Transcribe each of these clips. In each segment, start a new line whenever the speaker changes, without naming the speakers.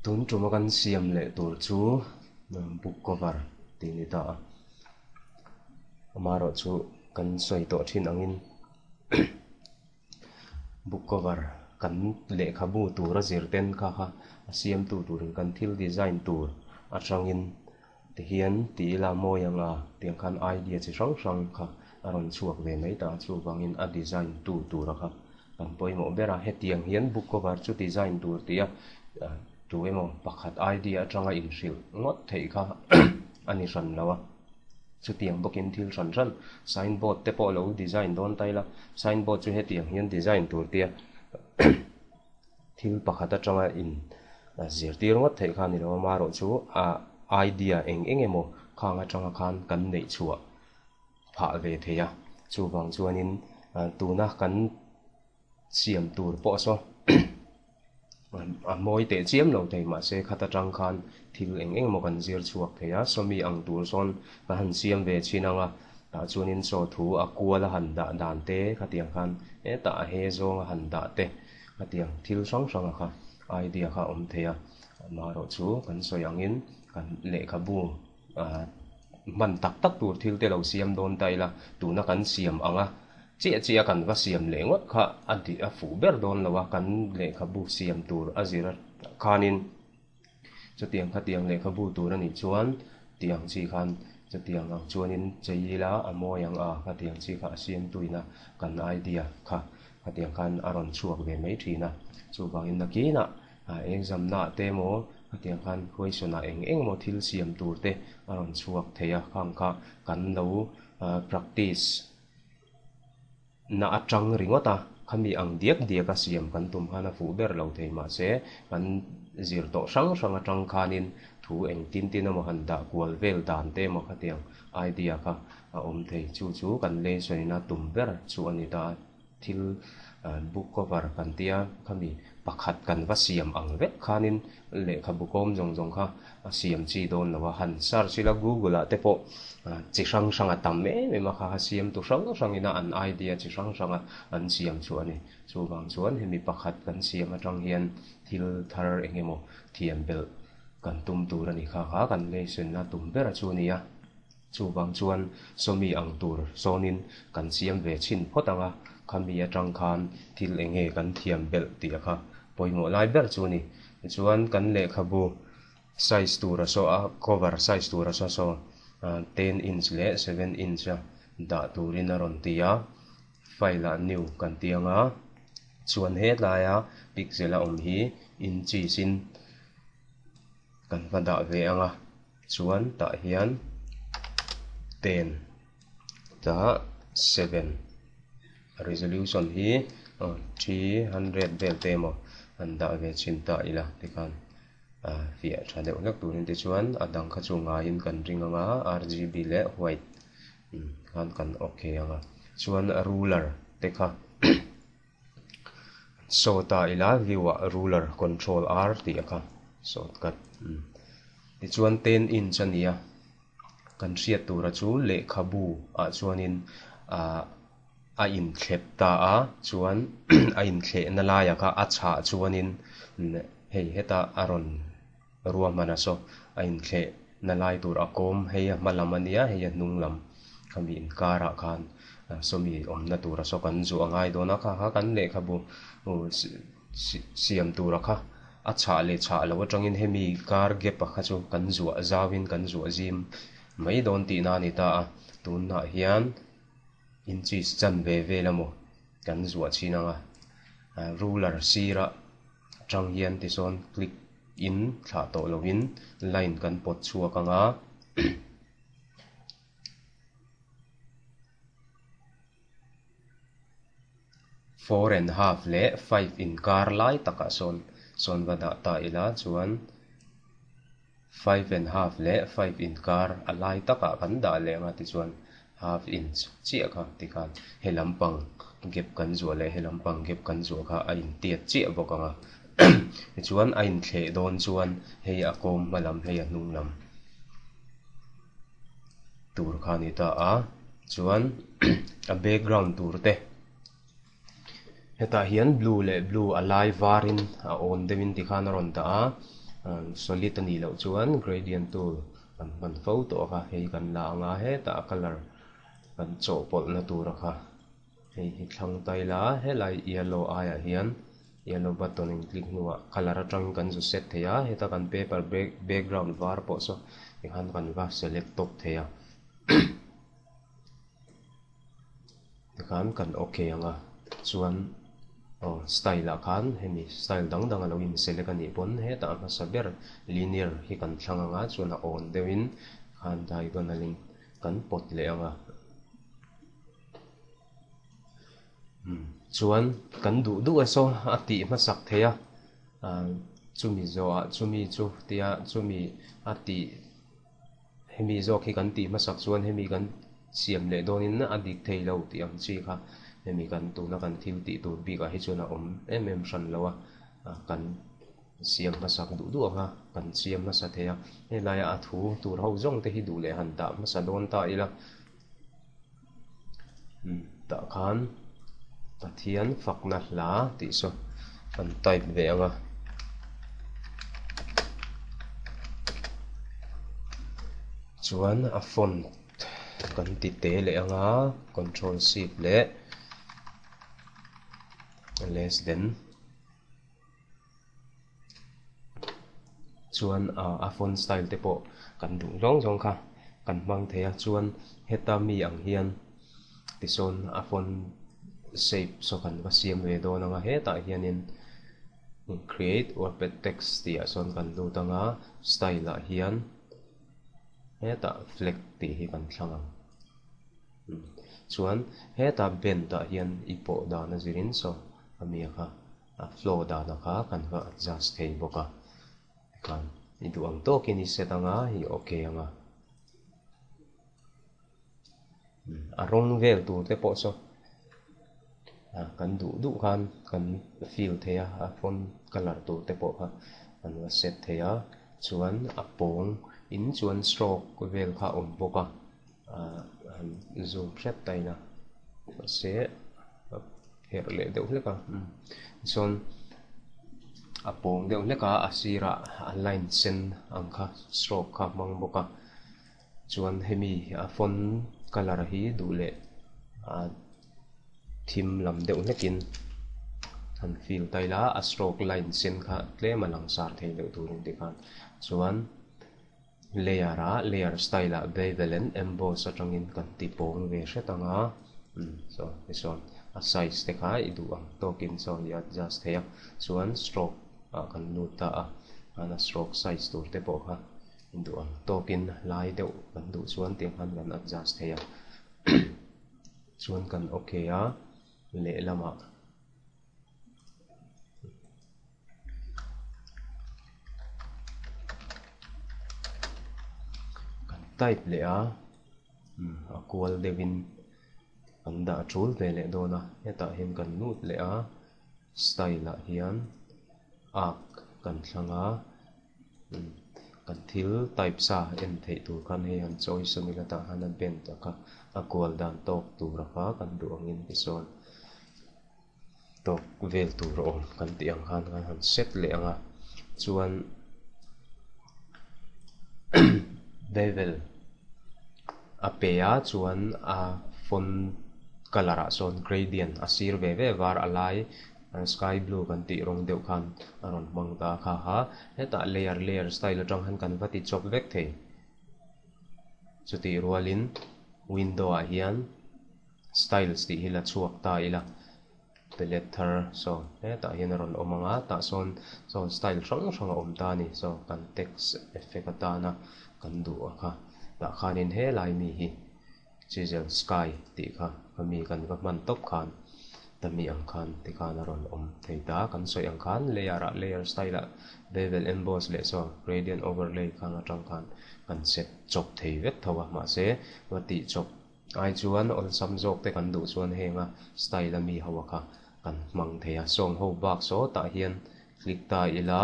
Tun tuma kan siam leh tur chu book cover tih ni ta a. Amaherawh chu kan sawi tawh thin angin book cover kan lehkhabu tura zir ten kha kha a siamtu turin kan thil design tur atangin Tihian ti ila mawi anga tiang khan idea chi hrang hrang kha a rawn chhuak ve mai ta a, chuvangin a design tu tura kha kan pawimawh ber a. Hetiang hian book cover chu design tur tia tu emaw pakhat idea atanga inhrilh ngawt theih kha a ni hran lo a. Chutiang bawkin thil hran hran signboard te pawh lo design dawn ta ila, signboard chu hetiang hian design tur tia Thil pakhat atanga in zirtir ngawt theih kha a ni lo a, amaherawh chu a idea eng eng emaw khang atanga khan kan neih chhuah phah ve thei a. Chuvang chuanin tuna kan siam tur pawh saw a mawi teh chiam lo thei mahse khat atang khan thil eng eng emaw kan zir chhuak thei a. Sawmi ang tur sawn kan han siam ve chhin ang a, tah chuanin saw thu a kual a han dah dan te khatiang khan hetah a he zawng a han dah te. Hetiang thil hrang hranga kha idea kha a awm thei a, amaherawh chu kan sawi angin kan lehkhabu hman tak tak tur thil te lo siam dawn ta ila, tuna kan siam anga chiah chiah a kan va siam leh ngawt kha a dih a fuh ber dawn lo a, kan lehkhabu siam tur a zir khanin chutiang khatiang lehkhabu tur a nih chuan tiang chi khan chutiang ang chuanin chei ila a mawi ang a, khatiang chi kha a siamtuina kan idea kha Khatiang khan a rawn chhuak ve mai thin a, chuvangin nakinah exam naah te emaw khatiang khan question ah eng eng emaw thil siam tur te a rawn chhuak thei a, khang kha kan lo practice na atang ringawt a, khami ang diak diak a siam kan tum khan a fuh ber lo thei mahse kan zir tawh hrang hrang atang khanin thu eng tin tin emaw han dah kual vel dan te emaw khatiang idea kha a awm thei, chu chu kan lesson ina tum ber chu a ni ta. Thil book cover kan tia khami pakhat kan va siam ang vek khanin lehkhabu kawm zawng zawng kha a siam chi dawn lo a, han search ila google ah te pawh chi hrang hrang a tam em em a kha a siam tu hrang hrang ina an idea chi hrang hrang a an siam chu a ni. Chuvang chuan hemi pakhat kan siam atang hian thil thar eng emaw thiam belh kan tum tur a ni kha kha kan lesson a tum ber chu a ni a. Chuvang chuan sawmi ang tur sawnin kan siam ve chhin phawt ang a, khami atang khan thil eng nge kan thiam belh tih a kha pawimawh lai ber chu a ni. Tichuan kan lehkhabu size tura saw a cover size tura saw saw ten inch leh seven inch a dah turin a rawn ti a, file ah new kan ti ang a, chuan helaia pixel a awm hi inches in kan va dah ve ang a. Chuan tah hian ten tah seven resolution hi 300 vel te emaw an dah ve chhin ta ila tikhan fiah tha deuh hlek turin tichuan a dang kha chu ngaiin kan ring ang a rgb leh white khan kan okay ang a chuan ruler te kha Saw ta ila view ah ruler control R tih a kha shortcut tichuan ten inch a ni a kan hriat tura chu lehkhabu ah chuanin ah a inthlep ta a chuan a inthlehna laiah kha a chhah chuanin hei heta a rawn ruahman a saw a inthleh na lai tur a kawm hei a hma lam a nia hei a hnung lam khami inkarah khan sawmi awmna tura saw kan zuah a ngai dawn a kha kha kan lehkhabu siam tura kha a chhah leh chhah loh atangin hemi kar gap a kha chu kan zuah zauin kan zuah zim mai dawn tihna a ni ta a tunah hian inches chan ve vel emaw kan zuah chhin ang a ruler sirah Atang hian tisawn click in thlah tawh lovin line kan pawt chhuak ang a. Four and half leh five inkar lai takah sawn sawn va dah ta ila chuan five and half leh five inkar a lai takah kan dah leh ang a tichuan half inch chiah kha tikhan he lampang gap kan zuah leh he lampang gap kan zuah kha a intiat chiah bawk ang a tichuan a inthleh dawn chuan hei a kawm hma lam hei a hnung lam tur kha a ni ta a chuan a background tur te Hetah hian blue leh blue a lai varin a awn deuhin tikhan a rawn dah a. Solid a nih loh chuan gradient tool kan hman fo tawh a kha, hei kan la ang a, hetah a colour kan chawhpawlhna tur a kha hei hi thlang ta ila, helai yellow aiah hian yellow button in click hnuah colour atangin kan zu set thei a, heta kan paper background var pawh saw tikhan kan va select tawp thei a. Tikhan kan ok ang a, chuan aw style ah khan hemi style dang dang a lo in select a nih pawn hetah a hmasa ber linear hi kan thlang ang a, chuan a awn deuh in khan diagonal in kan pawt leh ang a. Chuan kan duh duh a saw a tih hmasak theih a, chumi zawhah chumi chu tia chumi a tih. Hemi zawk hi kan tih hmasak chuan hemi kan siam leh dawnin a dik thei lo tih ang chi kha hemi kan tuna kan thil tih tur bikah hi chuan a awm em em hran lo a, kan siam hmasak duh duh ang a, kan siam hmasa thei a. Helaia a thu tur ho zawng te hi duh leh han dah hmasa dawn ta ila. Tah khan Pathian fakna hla tih saw kan type ve ang a. Chuan a font kan ti te leh ang a, control shift leh less than. Chuan a font style te pawh kan duh zawng zawng kha kan hmang thei a, chuan heta mi ang hian tisawn a font shape saw kan va siam ve dawn ang a, hetah hianin create wordpad text tih ah sawn kan lut ang a, style ah hian hetah flag tih hi kan thlang ang. Chuan hetah bend ah hian i pawh dan a zirin saw a mi kha. A flow dana kha kan va adjust thei bawk a, tikhan i duh ang tawkin i set anga i ok anga. A rawng vel tur te pawh saw kan duh duh khan kan fill thei a, a font colour tur te pawh kha kan va set thei a, chuan a pawng in chuan stroke vel kha a awm bawk a. Han zoom hrep ta ila mahse a pherh leh deuh hlek a tichuan a pawng deuh hlek a a sirah a line sen ang kha stroke kha a hmang bawk a chuan hemi a font colour hi duh leh a thim lam deuh hlekin han fill ta ila a stroke line sen kha tlem a langsar thei deuh turin tikhan chuan. Layer ah layer style ah bevel and emboss atangin kan ti pawng ve hret ang a, umm saw tichuan a size te kha i duh ang tawkin saw i adjust thei a, chuan stroke ah kan lut ta a, khan a stroke size tur te pawh kha i duh ang tawkin lai deuh kan duh chuan tiang khan kan adjust thei a, chuan kan ok a lehlamah. Kan type leh a a kual deuhin kan dah tul ve leh dawn a hetah hian kan lut leh a style ah hian arc kan thlang a kan thil type sa en theih tur khan hei han choice a mila tah hian a bend a kha a kual dan tawk tur a kha kan duh angin tichuan. Tawk vel tur a awm kan tih ang khan kan han set leh ang a, chuan bevel a pe a chuan a font colour ah sawn gradient a sir ve ve var a lai sky blue kan tih rawng deuh khan a rawn hmang ta a kha kha hetah layer layer style atang khan kan va ti chawp vek thei chutih rualin window ah hian. Styles tih hi la chhuak ta ila, palette thar saw hetah hian a rawn awm ang a, tah sawn saw style hrang hrang a awm ta a ni, saw kan text effect atana kan duh a kha tah khanin helai mi hi chisel sky tih kha a mi kan va hman tawp khan ta mi ang khan tikhan a rawn awm thei ta, kan sawi ang khan layer ah layer style ah bevel emboss leh saw gradient overlay khang atang khan kan set chawp thei vek tho a, mahse va tih chawp. Ai chuan awlsam zawk te kan duh chuan henga style a mi ho a kha kan hmang thei a, sawng ho bak saw tah hian click ta ila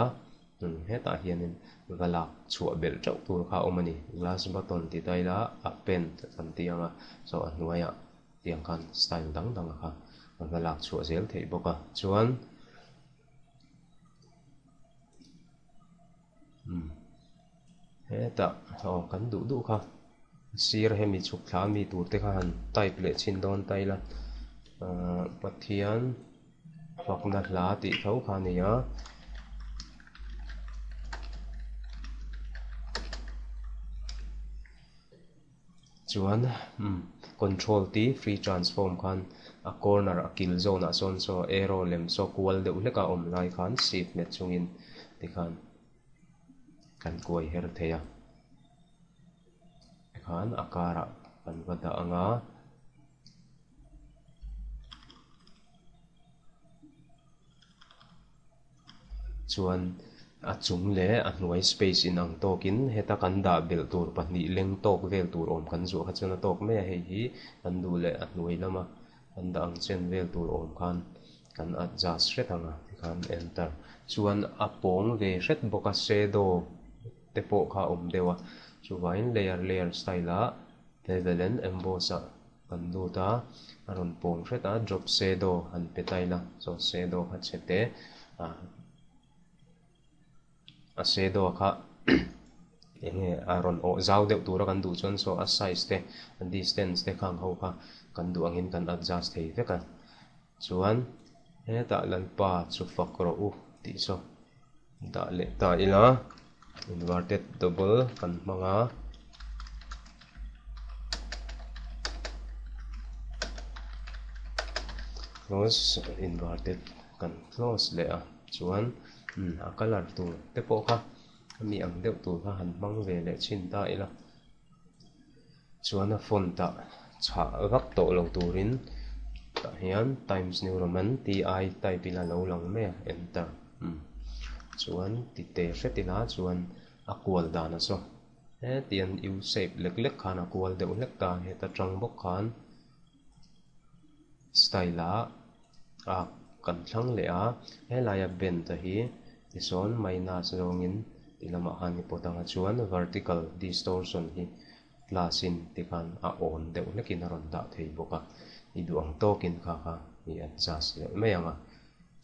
hetah hianin va lak chhuah belh teuh tur kha a awm a ni, glass button ti ta ila a paint kan ti ang a, saw a hnuaiah tiang khan style dang dang a kha va lak chhuah zel theih bawk a, chuan. Hetah aw kan duh duh kha sir hemi chhuk thla ami tur te kha han type leh chhin dawn ta ila ahh Pathian fakna hla tih tho kha a ni a. Chuan umm control T free transform khan a corner a kil zawn ah sawn saw arrow lem saw kual deuh hlek a awm lai khan shift hmet chungin tikhan kan kuai her thei a tikhan a karah kan va dah ang a. Chuan a chung leh a hnuai space in ang tawkin heta kan dah belh tur pahnih leng tawk vel tur awm kan zuah kha chuan a tawk mai a, hei hi kan duh leh a hnuai lama kan dah ang chen vel tur awm khan kan adjust hret ang a tikhan enter chuan a pawng ve hret bawk a shadow te pawh kha a awm deuh a chuvangin layer layer style ah bevel and emboss ah Kan lut a, a rawn pawng hret a, drop shadow han pe ta ila, chaw shadow kha chhe te ah a shadow kha eng nge a rawn awh zau deuh tura kan duh chuan saw a size te a distance te khang ho kha kan duh angin kan adjust thei vek a, chuan hetah Lalpa chu fak rawh u tih saw dah leh ta ila inverted double kan hmang a. Close inverted kan close leh a chuan a colour tur te pawh kha ami ang deuh tur kha han hmang ve leh chhin ta ila. Chuan a font ah chhah vak tawh lo turin tah hian Times New Roman ti type ila lo lang mai a enter umm chuan ti te hret ila chuan a kual dan a saw hetiang U shape lek lek khan a kual deuh hlek ta heta tang bawk khan style ah a kan thlang leh a helaia bend a hi tisawn minus zawngin ti lamah khan i pawt ang a chuan vertical distortion hi plus in tikhan a awn deuh hlekin a rawn dah thei bawk a i duh ang tawkin kha kha i adjust leh mai ang a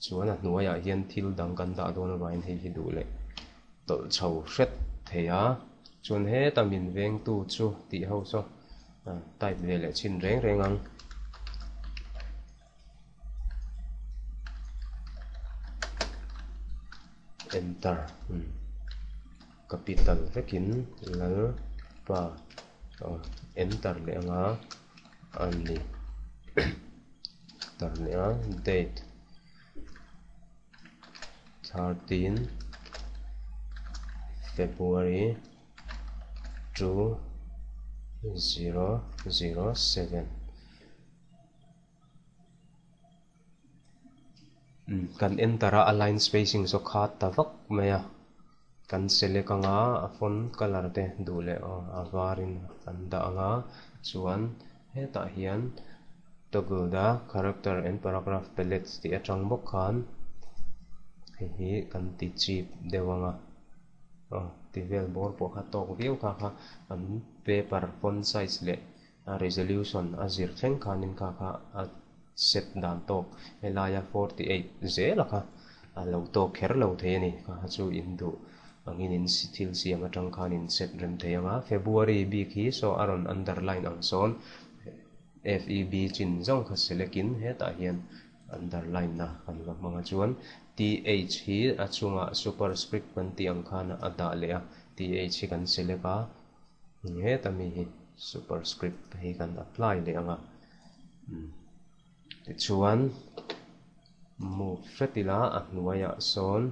chuan a hnuaiah hian thil dang kan dah dawn avangin hei hi duh leh tawlh chho hret thei a chuan heta min vengtu chu tih ho saw type ve leh chhin reng reng ang. Enter capital vekin Lalpa enter leh anga a ni enter leh a date 13 February 2007. Kan enter a, a line spacing zawk kha ta vak mai a, kan select anga a font colour te duh leh aw a varin kan dah anga chuan hetah hian toggle the character and paragraph palettes tih atang bawk khan hei hi kan ti chip deuh anga aw ti vel bawr pawh kha tawk viau kha kha an paper font size leh A resolution a zir thleng khanin kha kha a set dan tawk helaia 48 zela kha a lo tawk kher lo thei a ni. Kha kha chu in duh angin in thil siam atang khan in set rem thei ang a. February bik hi saw a rawn underline ang sawn FEB chin zawng kha select in hetah hian underline na kan va hmang a. Chuan TH hi a chungah superscript kan tih ang khan a dah leh a, TH hi kan select a. Heta mi hi superscript hi kan apply leh ang a, tichuan move hret ila a hnuaiah sawn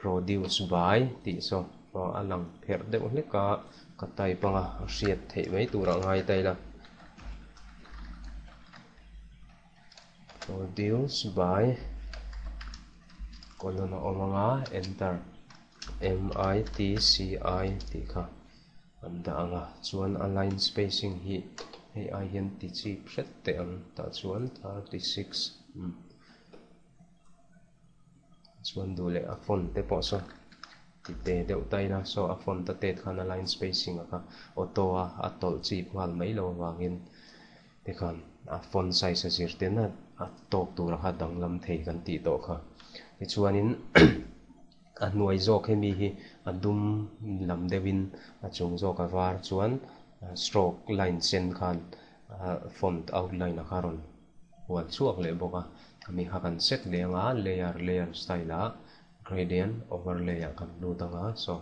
produce by tih saw a lang pherh deuh hlek a, ka type anga a hriat theih mai turah ngai ta ila produce by colon a awm anga enter. MITCI tih kha an dah ang a, chuan a line spacing hi hei ai hian ti chip hret teh ang tah chuan 36 umm chuan duh leh a font te pawh saw ti te deuh ta ila saw a font a tet khan a line spacing a kha auto a a tawlh chip nghal mai lo avangin tikhan a font size a zir ten a tawk tur a kha danglam thei kan tih tawh kha tichuanin. A hnuai zawk hemi hi a dum lam deuhin a chung zawk a var chuan stroke line sen khan font outline a kha rawn hual chhuak leh bawk a. Khami kha kan set leh anga layer layer style ah gradient overlay ah kan lut anga saw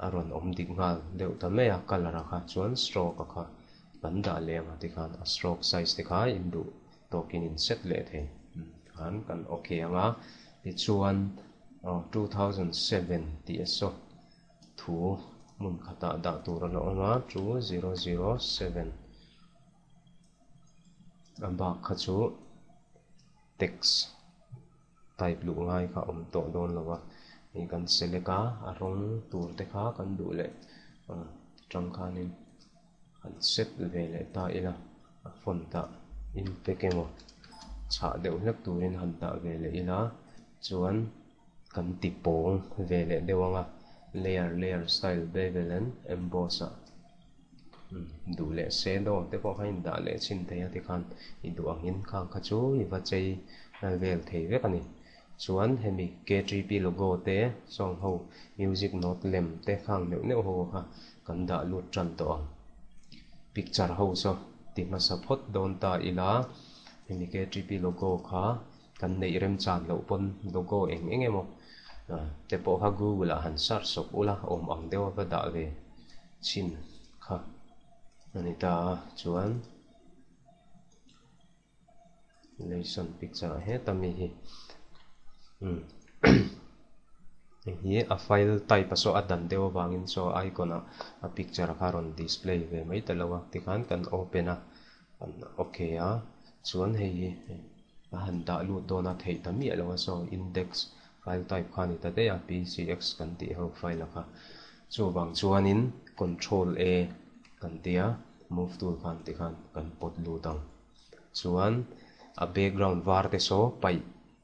a rawn awm dik nghal deuh ta mai a colour ah kha chuan stroke a kha kan dah leh anga tikhan a stroke size te kha induh tawkin in set leh thei khan kan ok anga tichuan 2007 tih a saw thu hmun khatah dah tur a la awm a 2007 a bak kha chu text type luh ngai kha awm tawh dawn lo a hei kan select a a rawng tur te kha kan duh leh tang khanin Han set ve leh ta ila, a font ah impact emaw chhah deuh hlek turin han dah ve leh ila chuan kan ti pawng ve leh deuh ang a, layer layer style bevel and emboss ah duh leh shadow te pawh kha in dah leh chhin thei a tikhan i duh angin khang kha chu i va chei vel thei vek a ni. Chuan hemi KTP logo te song ho music note lem te khang neuh neuh ho kha kan dah lut tan tawh ang. Picture ho saw ti hmasa phawt dawn ta ila hemi KTP logo kha kan neih remchan loh pawn logo eng eng emaw te pawh kha google ah han search sawp ula awm ang deuh a va dah ve chhin kha a ni ta a chuan. Lesson picture ah heta mi hi umm hei hi a file type a saw a dan deuh avangin saw icon ah a picture kha a rawn display ve mai ta lo a tikhan kan open a kan ok a chuan hei hi a han dah lut dawn a theih ta miah lo a saw index file type kha a ni ta daih a pcx kan tih ho file a kha chuvang chuanin control A kan tia move tool khan tikhan kan pawt lut ang. Chuan a background var te saw paih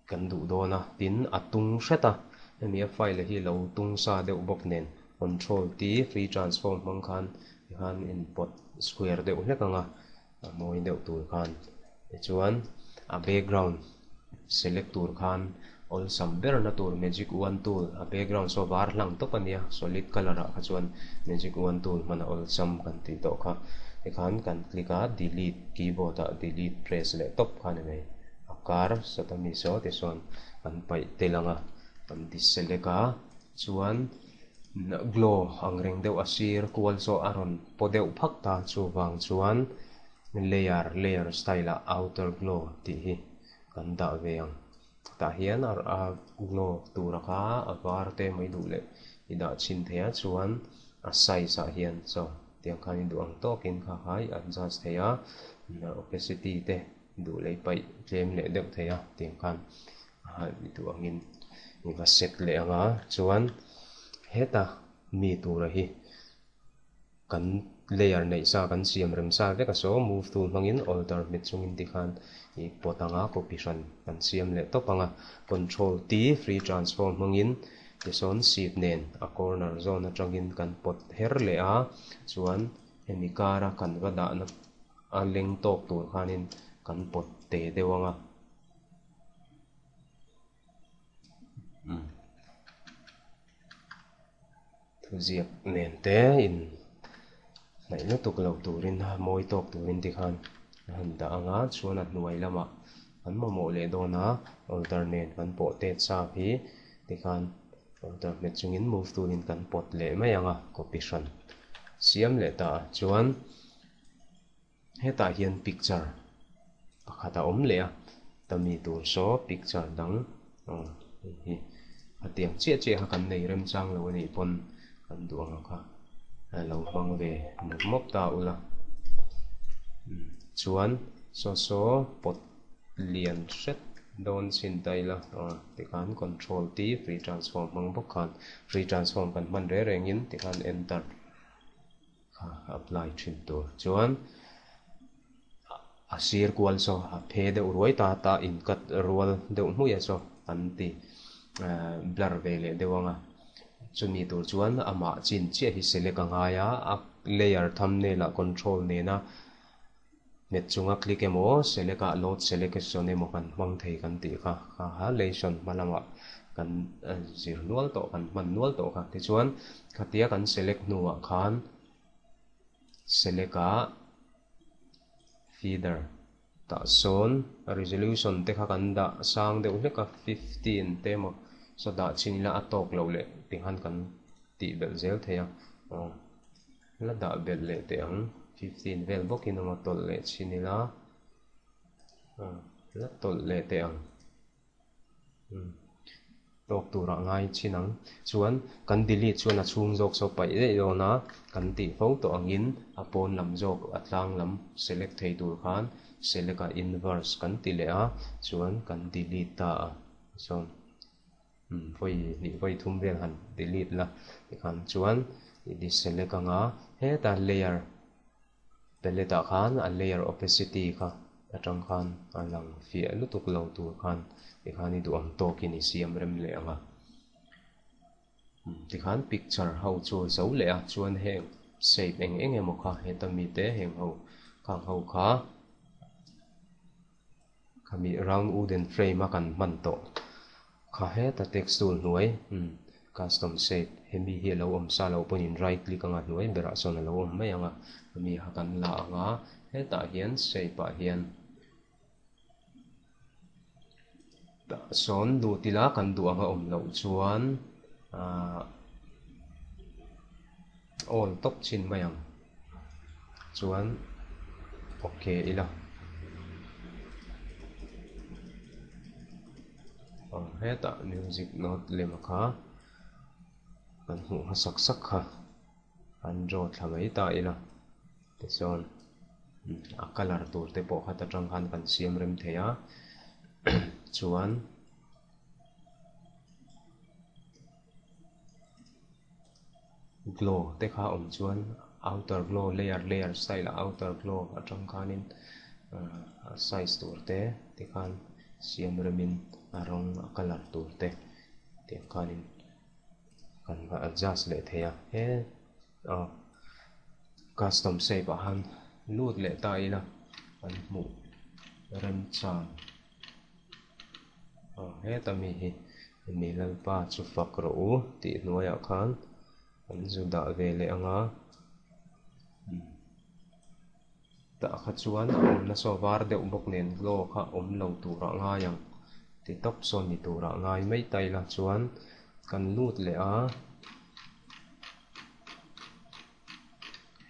kan duh dawn a, tin a tung hret a, hemi a file hi lo tung sa deuh bawk nen control T free transform hmang khan tikhan in pawt square deuh hlek ang a, a mawi deuh tur khan. Tichuan a background select tur khan awlsam ber na tur magic wand tool a background saw var hlang tawp a nia solid colour ah kha chuan magic wand tool hman a awlsam kan tih tawh kha tikhan kan click a delete keyboard ah delete press leh tawp kha a ni mai a kar sawta mi saw tichuan kan paih tel ang a kan deselect a chuan glow ang reng deuh a sir kual saw a rawn paw deuh phak ta chuvang chuan layer layer style ah outer glow tih hi kan dah ve ang. Tah hian a glow tura kha a var te mai duh leh i dah chhin thei a chuan a size ah hian chaw tiang khan i duh ang tawkin kha kha i adjust thei a opacity te duh leh i paih tlem leh deuh thei a tiang khan i duh angin i va set leh ang a chuan heta mi tura hi Kan layer neih sa kan siam rem sa vek a saw move tool hmangin alter hmet chungin tikhan i pawt anga copy hran kan siam leh tawp anga control T free transform hmangin tisawn sheet nen a corner zawn atangin kan pawt her leh a chuan hemi kara kan va dahna a leng tawk tur khanin kan pawt te deuh anga. Thuziak nen te in hnaih lutuk loh turin mawi tawk turin tikhan a han dah ang a chuan a hnuai lamah kan mamawh leh dawn a altar nen kan pawh tet sap hi tikhan altar hmet chungin move turin kan pawt leh mai ang a copy hran siam leh ta a chuan. Hetah hian picture pakhat a awm leh a, tami tur saw picture dang aw hei hi a tiang chiah chiah kha kan nei remchang lo anih pawn kan duh ang kha a lo hmang ve mawp mawp ta ula chuan saw saw pawt lian hret dawn chhin ta ila aw tikhan control T free transform hmang bawk khan free transform kan hman reng rengin tikhan enter. Kha apply thin tur chuan a sir kual saw a phe deuh ruai ta ta in cut rual deuh hmui a saw an ti blur ve leh deuh ang a chumi tur chuan amah chin chiah hi select a ngai a a layer thumbnail ah control nena hmet chunga click emaw select ah load selection emaw kan hmang thei kan tih kha kha kha lesson hma lamah. Kan zir nual tawh, kan hman nual tawh kha. Tichuan, khatia kan select hnuah khan select ah feather tah sawn resolution te kha kan dah sang deuh hlek a, 15 te emaw saw dah chin ila a tawk loh leh tikhan kan tih belh zel thei a. Aw la dah belh leh teh ang, 15 vel bawkin emaw tawlh leh chin ila aw la tawlh leh teh ang. Tawk turah ngai chin ang. Chuan kan delete chuan a chhung zawk saw paih daih dawn a, kan tih fo tawh angin a pawn lam zawk a tlang lam select thei tur khan select a inverse kan ti leh a, chuan kan delete ta a. Sawn vawi hnih vawi thum vel han delete la tikhan chuan i deselect anga heta layer Palette ah khan a layer opacity kha atang khan a lang fiah lutuk lo tur khan tikhan i duh ang tawkin i siam rem leh ang a. Tikhan picture ho chu a zo leh a, chuan heng shape eng eng emaw kha heta mite heng ho khang ho kha Khami round wooden frame a kan hman tawh kha heta text tool hnuai umm custom shape hemi hi alo awm sa lo pawhin right click anga hnuai berah sawn alo awm mai ang a hemi kha kan la ang a hetah hian shape ah hian tah sawn lut ila kan duh anga awm loh chuan ahh awl tawp chin mai ang. Chuan ok ila. Aw hetah music note lema kha kan hmuh hmasak sak kha an draw thla mai ta ila tichuan a colour tur te pawh kha ta tang khan kan siam rem thei a chuan. Glow te kha awm chuan outer glow layer layer style ah outer glow atang khanin a size tur te tikhan siam remin a rawng a colour tur te tiang khanin kan va adjust leh thei a he custom shape ah khan lut leh ta ila kan hmuh remchang. Aw heta mi hi mi Lalpa chu fak rawh u tih hnuaiah khan an zu dah ve leh ang a tah kha chuan a awmna saw var deuh bawk nen glow kha awm lo turah ngai ang ti tawp sawn ni turah ngai mai ta ila chuan kan lut leh a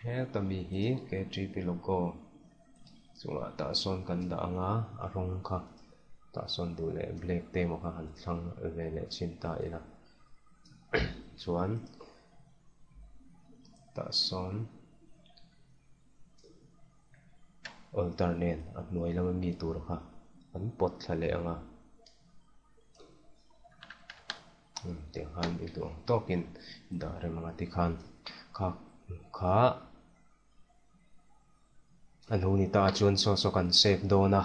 heta mi hi K_T_P logo. Chungah tah sawn kan dah ang a, a rawng kha tah sawn duh leh black te emaw kha han thlang ve leh chhin ta ila chuan tah sawn altar nen a hnuai lama mi tur kha an pawt thla leh ang a tiang khan i duh ang tawkin dah rem ang a tikhan kha kha. A lo ni ta chuan saw saw kan save dawn a,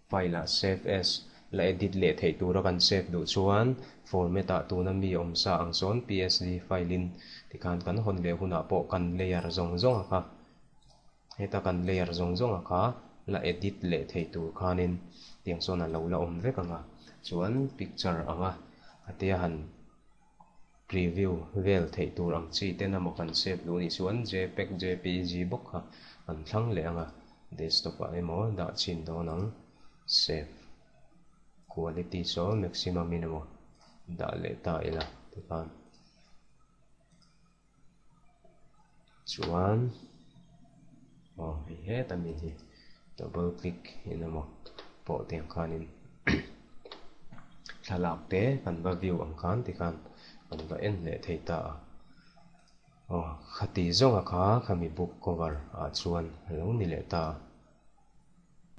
file ah save as la edit leh theih tura kan save duh chuan format ah tuna mi awm sa ang sawn psd file in tikhan kan hawn leh hunah pawh kan layer zawng zawng a kha heta kan layer zawng zawng a kha la edit leh theih tur khanin tiang sawn a lo la awm vek ang a chuan picture anga a tia han Preview vel theih tur ang chi ten emaw kan save duh anih chuan jpeg, jpeg bawk kha kan thlang leh ang a, desktop ah emaw dah chhin dawn ang, save quality saw maximum in emaw dah leh ta ila tikhan chuan aw hei heta mi hi double click in emaw pawh tiang khanin thlalak te kan va view ang khan tikhan kan va en leh thei ta a aw khati zawnga kha khami book cover ah chuan a lo ni leh ta a.